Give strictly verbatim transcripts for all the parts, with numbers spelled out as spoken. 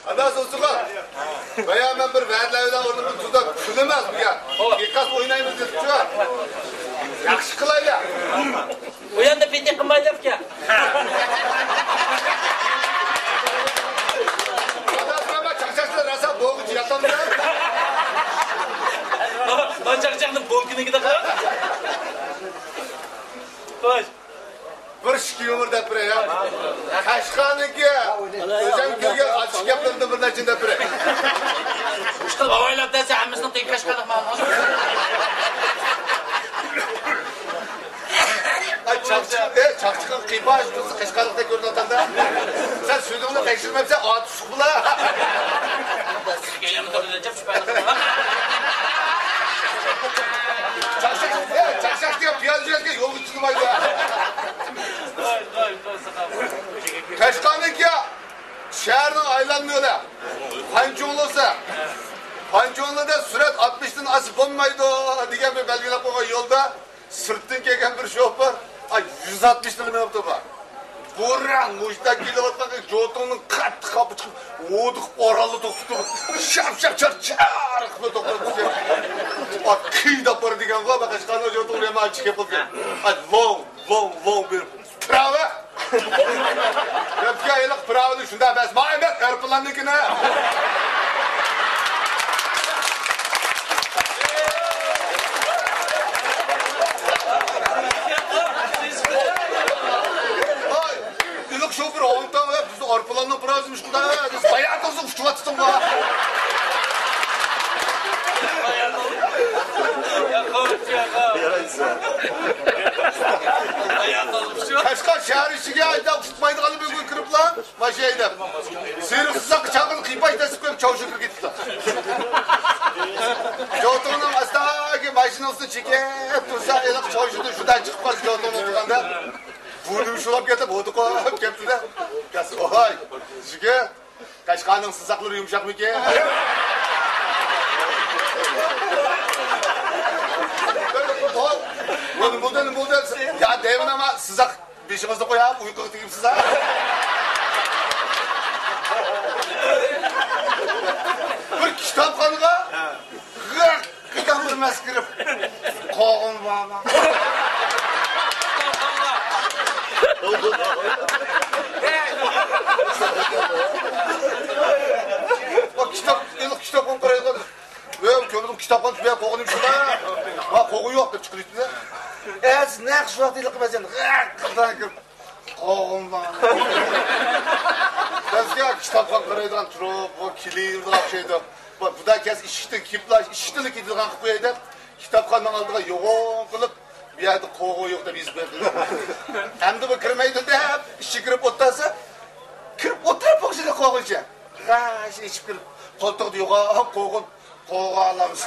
ئادا سوسۇغا. بايا مەن بىر ۋەدىلەر بىلەن ئورنۇمدىن تۇردۇم. كۈلىمەز بۇ گەپ. قىيقاس ئوينايمىز دېدىچۇ. ياخشى قىلايلى. ئۇ يەردە پېتى قىلمايدۇ ئىكەن. ئادا سوسۇغا چاقچاقچىلار راسا بوغۇچ ياتامدۇ. ما چاقچاقنى بولكىنىڭكىدە قىلىڭ. خوش. بىر ئىككى يۇمۇر دەپ بېرەي يا. قەشقەرنىڭكى ئۆزۈم كۆرگەن ئاچچىق گەپلىرىمدىن بىر نەچچىنى دەپ بېرەي. ئىشقىلىپ ئاۋايلاپ دەسە ھەممىسىنىڭ تېگى قەشقەرلىك ماڭغان. ئاي، چاقچاق، ئەي، چاقچىقىڭ قىيپاش تۇرسا قەشقەرلىكتە كۆرۈنۈۋاتامدۇ. سەن سۈيدۈڭنى تەكشۈرمەپسەن، ئاتۇ سۇق بىلا. چاقچاق، ئەي، چاقچاق دېگەن پىيادە يۈرۈشكە يولغا چىقمايدۇ. قەشقەرنىڭكى شەھەرنىڭ ئايلانما يولى. خانچۇڭلۇسى. خانچۇڭلۇدا سۈرئەت ئاتمىشتىن ئاشسا بولمايدۇ دېگەن بىر بەلگىلەپ قويغان يولدا سىرتتىن كەلگەن بىر شوپۇر، ئاي، يۈز ئاتمىشتىن مېڭىپتۇ بار. بۇرا مۇشتا كېلىۋاتقان جوتۇڭنىڭ قاتتىق خاپا چىقىپ، ھودۇقۇپ ئورالدا توختىتىپ، شاپ شاپ چار چار قىلىپ توختىتىپ. ئاي، قىيداپ بار دېگەنغۇ، بەقەشقانىڭ جوتۇڭ رېما چىقىپ قالدى. ئاي، لوڭ، لوڭ، لوڭ بېرىپ. پىراۋە! دەپتىكەن، ھېلىقى پىراۋىنى شۇنداق بەس. ما ئەمەس، ئايروپىلاننىڭكىنى. ھاي، ھېلىقى شوپۇر ھوڭ-تاڭ دەپ، بىز ئايروپىلاننىڭ پىراۋىسىمىز. بايا تۇرسا ئۇچۇۋاتىسىڭغۇ. قەشقەر شەھەر ئىچىگە ھەيدەپ ئۇچمايدىغاننى بۈگۈن كىرىپلا ماشىنا ھەيدەپ. سېرىق سىزاققا چاقىرىپ قىيپاش دەسسىپ قويۇپ چاۋشىغا كىرىپ كېتىپتۇ. جوتۇڭنىڭ ئاستاكى ماشىنىسىنى چېكىپ تۇرسا، ھېلىقى چاۋشىدىن شۇنداق چىقىپ قالدى جوتۇڭنىڭ تۇرغاندا. بۇنىمۇ شۇلاپ كېتىپ، ھودۇقۇپ كەپتۇ-دە. ۋاي، جىگىر، قەشقەرنىڭ سىزاقلىرى يۇمشاقمىكىن؟ بولدى، بولدى، بولدى. يا، دەيمەن ئەمما، سىزاق بېشىڭىزدا قويۇپ، ئۇيقۇغا تېگىپسىز ھە. بىر كىتابخانىغا غىق قىدام بىر مەس كىرىپ، قوغۇن بارمۇ؟ ئۇ كىتاب، ئېنىق كىتابخانا قارايدىغان. ئۆي كۆمۈدۈم كىتابخانا تۈگەپ قوغۇنۇم شۇدا. ۋا قوغۇن يوق دەپ چىقىرىپتۇ. ئەز نەق شۇ ۋاقىت ھېلىقى مەسىلەن غىق قىدام كىرىپ، قوغۇن بار. بىزگە كىتابخانا قارايدىغان تۇرۇپ، بۇ كىلىنىدىغان ئوخشايدۇ. بۇ، بۇدا كەلسە ئىشىكتىن كىرىپلا، ئىشىكتىنلا كىرىدىغان قىلىپ قوياي دەپ، كىتابخانىنىڭ ئالدىغا يوغان قىلىپ، بۇ يەردە قوغۇن يوق دەپ يېزىپ بەردى. ئەمدى بۇ كىرمەيدۇ دەپ، ئىچىگە كىرىپ ئولتۇرسا، كىرىپ ئولتۇرۇپ بولغۇچە قوغۇنچە. غاش ئېچىپ كىرىپ، قولتۇقىدا يوغان قوغۇن. قوغۇن ئالامسىز.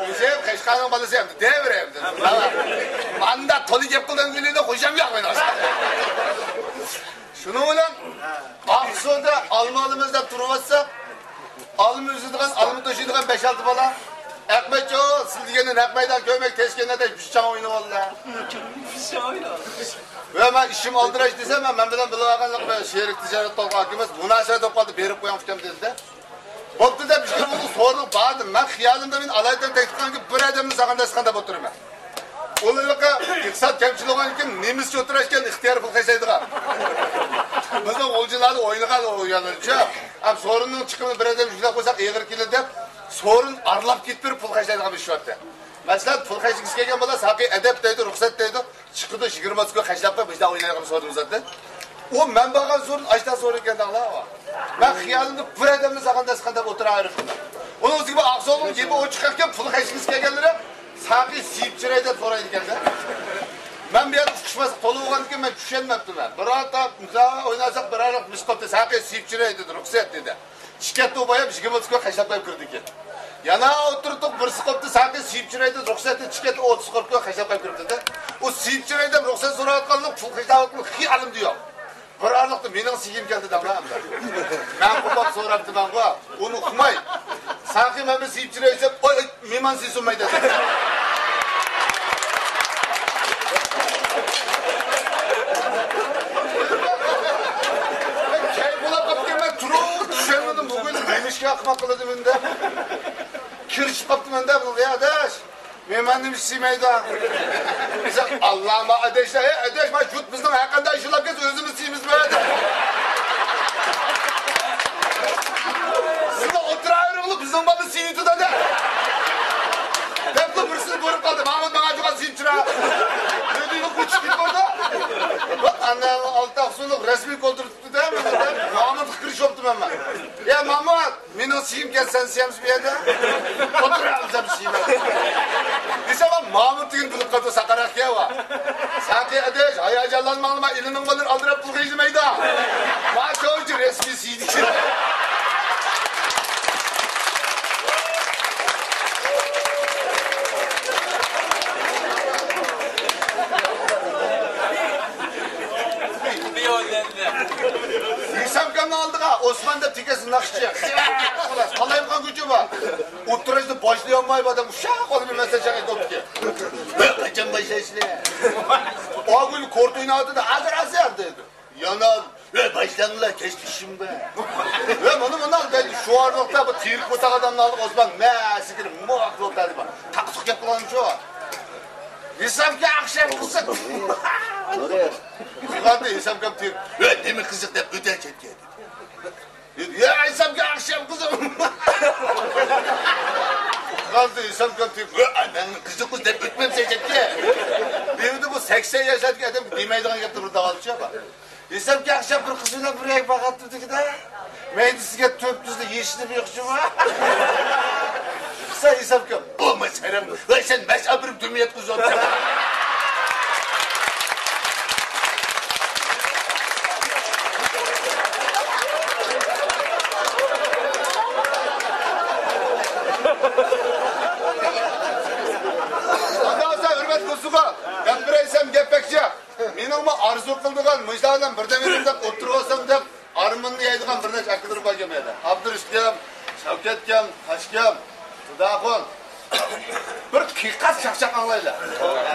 ئۆزۈم قەشقەرنىڭ بالىسى ئەمدى دەۋېرەي ئەمدى. مانا تولا گەپ قىلدىڭ دېگەندە خوشام ياق مېنىڭ. شۇنىڭ بىلەن ئاقسۇدا ئالما ئالىمىز دەپ تۇرۇۋاتساق، ئالما ئۈزىدىغان، ئالما توشۇيدىغان بەش-ئالتە بالا، ئەخمەتجان، سىز دېگەندە نەق مەيدان كۆرمەك تەسكەندە بىز چاڭ ئوينىۋالدى. ۋە مەن ئىشىم ئالدىراش دېسەم، مەن، مەن بىلەن بىلىۋالغانلىق بىلەن شېرىك تىجارەت قىلغان ئاكىمىز مۇناسىۋەت بولۇپ قالدى، بېرىپ قويۇڭ ئۇكام دېدى-دە. بوپتۇ دەپ، ئىككى بولدى، سورۇنغا باردىم. مەن خىيالىمدا مېنى ئالايىتەن تەكلىپ قىلغانكى بىر ئادەمنى ساغىن دەسكەن دەپ ئولتۇرىمەن. ئۇلىلىقى ئىقتىساد كەمچىلىك بولغاندىكىن نېمىسچە ئولتۇراشكەن ئىختىيارىي پۇل خەجلەيدىغان. بىزنىڭ غۇلجىلاردا ئوينىغان ئويۇنلىرىچۇ. ھەم سورۇننىڭ چىقىمىنى بىر ئادەم يۈكلەپ قويساق ئېغىر كېلىدۇ دەپ، سورۇن ئارىلاپ كېتىپ بېرىپ پۇل خەجلەيدىغان بىر ئىش بارتى. مەسىلەن، پۇل خەجلىگۈسى كەلگەن بالا ساقى ئەدەپ دەيدۇ، رۇخسەت دەيدۇ. چىقىدۇ، يىگىرمە ئوتتۇز كوي خەجلەپ قويۇپ، مۇشۇنداق ئوينايدىغان سورۇن ئۇزاتتى. ئۇ مەن بارغان سورۇن ئاشتا سورۇن ئىكەن دەڭلار. مەن خىيالىمدا بىر ئادەمنى ساغىن دەسكەن دەپ ئولتۇرۇۋېرىپتىمەن. ئۇنىڭ ئۈستىگە ئاقسۇلنىڭ گېپى ئوچۇق ئىكەن، پۇل خەجلىگۈسى كەلگەنلىرى ساقى سىيىپ چىراي دەپ سورايدىكەن-دە. مەن بۇ يەردە ئۇقۇشماسلىق تولا بولغاندىكىن مەن چۈشەنمەپتىمەن. بىرەر تاپ ئۇزاق ئويناساق بىرەر مىس قوپتى، ساقى سىيىپ چىراي دېدى، رۇخسەت دېدى. ئىككى ئاتتىن بايام يىگىرمە ئوتتۇز كوي خەجلەپ قويۇپ كىردىكەن. يەنە ئولتۇرۇپ بىرسى قوپتى، ساقى سىيىپ چىراي دېدى، رۇخسەت دېدى، ئىككى ئاتتىن ئوتتۇز كوي خەجلەپ قويۇپ كىردى-دە. ئۇ سىيىپ چىراي دەپ رۇخسەت سوراۋاتقانلىق، پۇل خەجلەۋاتقانلىق خىيالىمدا يوق. مېنىڭ سىيىم كەلدى دەڭلار ئەمدى. مەن قوپاپ سوراپتىمەنغۇ، ئۇنى ئۇقماي. ساقى مەن بىر سىيىپ چىرەي دېسەم، ئوي، مېھمان سىيسۇنماي دېدى. كەي بولاپ قاپتىكەنمەن، تۇرۇپ چۈشەنمىدىم، بۈگۈن نېمىشقا ئەخمەق قىلىدىمەن دەپ. كىرىشىپ قاپتىمەن دەپ، يا ئاداش. مېھمان نېمە سىيمايدۇ؟ دېسەم، ئاللاما ئاداش، ئەي ئاداش، ما جۇت بىزنىڭ ھەرقانداق ئىش ئۇلاپ كەتسە ئۆزىمىز سىيمىز بۇ يەردە. سىلەر ئولتۇراۋېرىڭلار، بىزنىڭ بالا سىيىۋېتىدۇ دە. دەپلا بىرسىنى كۆرۈپ قالدى. مامۇت ماڭا جۇغان سىيىپ چىرا. دېدى، قوچۇپ كېتىپ باردا. ئانا ئالتە ئاقسۇلۇق رەسمىي كولتۇر تۇتتى دە، مانا دە. مامۇتقا كىرىشىۋاپتىمەن مەن. يا مامۇت! مېنىڭ سىيىم كەتسە سەن سىيەمسە بۇ يەردە؟ ئولتۇر ئەمسەم سىيىمەن. دېسەم، مامۇت دېگەن بىلىپ قالدى ساقاراق يەۋا. ساقى ئاداش، ھاياجانلانماڭلىما، ئىلىنىڭ بالىلىرى ئالدىراپ پۇلغا ئىزدىمەيدۇ. ما شۇنچە رەسمىي سىيدىكى. ھېسامكامنىڭ ئالدىغا ئوسمان دەپ تېكەتسە ناخشىچى. خالاس، قالايمىقان كۈچى بار. ئوتتۇرىسىدا باشلىيالماي بار دەپ ئۇششاق قولى بىلەن مەسلىھەت چاقىرىپ كەپتىكەن. قاچان باشلايسىلەر؟ ئاغۇل كورت ئويناۋاتىدۇ، ھازىر، ھازىر دەيدۇ. يانام، ۋە باشلاڭلار، كەچتە ئىشىم بار. ۋە مانا مۇنداق دەيدۇ، شۇ ئارىلىقتا بۇ تىرىك بوتاق ئادەمنى ئالدىغا ئوسمان مەسىكىرى مۇۋاپىق بولۇپ بەردى. تاقسۇق گەپ قىلغانمۇ شۇ؟ ھېسامكە ئاخشام قىزىق. قىلغاندا ھېسامكام تىرىك. ۋە نېمە قىزىق دەپ ئۆتە چەتكە. يا ھېسامكە ئاخشام قىزىق. قىلغاندا ھېسامكام تىرىك. ۋە ئاناڭنى قىزىق قىز دەپ ئۆتمەمسەن چەتكە. دېمىدى بۇ سەكسەن ياشلاردىكى ئادەم دېمەيدىغان گەپنى بىر داۋالىشى بار. ھېسامكە ئاخشام بىر قىز بىلەن بىر يەرگە بارغانتىم دېگىدە، مەيدىسىگە تۆت تۈزدە يېشىلىپ يوقچىما؟ قىسا ھېسامكە، بولما سەرەڭ، ۋە سەن مەش ئابرىم دۆمىيەت قىزىۋاپسەن. ئاتا-ئاتا ھۆرمەت قىلسىغۇ، گەپ بېرەيسەن، گەپ بەكچە. مېنىڭمۇ ئارزۇ قىلىدىغان مۇشۇلار بىلەن بىردەم يۈرۈپ دەپ ئولتۇرۇۋالسام دەپ ئارمىنىنى يەيدىغان بىر نەچچە ئاكىلىرىم بار ئىكەن مەيلى. ئابدۇرېشىتكەم، شەۋكەتكەم، تاشكەم، خۇداخۇن. بىر قىيقاس چاقچاق ئاڭلايلى.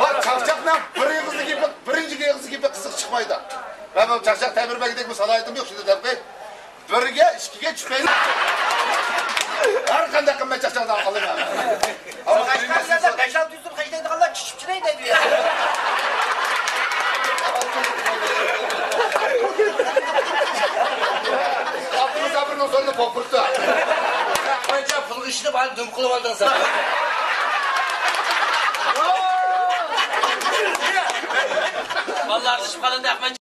بۇ چاقچاقنىڭ بىر ئېغىزلىق گېپى، بىرىنچى ئېغىزلىق گېپى قىزىق چىقمايدۇ. مەن بۇ چاقچاق تەبىر بەگدەك بۇ سالاھىيىتىم يوق، شۇنداق دەپ قوي. بىرگە، ئىككىگە چۈشمەيلى. ھەر قانداق قىممەت چاقچاقنى ئالايمەن. ئەمما قەشقەر يەردە بەش-ئالتە يۈز سوم خەجلەيدىغانلار چىشىپ چىدايدۇ. ئابدۇمۇساپىرنىڭ سورۇنى پوپۇرتتا. ئەخمەتجان پۇلغا ئىشىنىپ، ھازىر دۈم قىلىۋالدىڭ سەن. بالىلار ئىشىپ قالدى، ئەخمەتجان.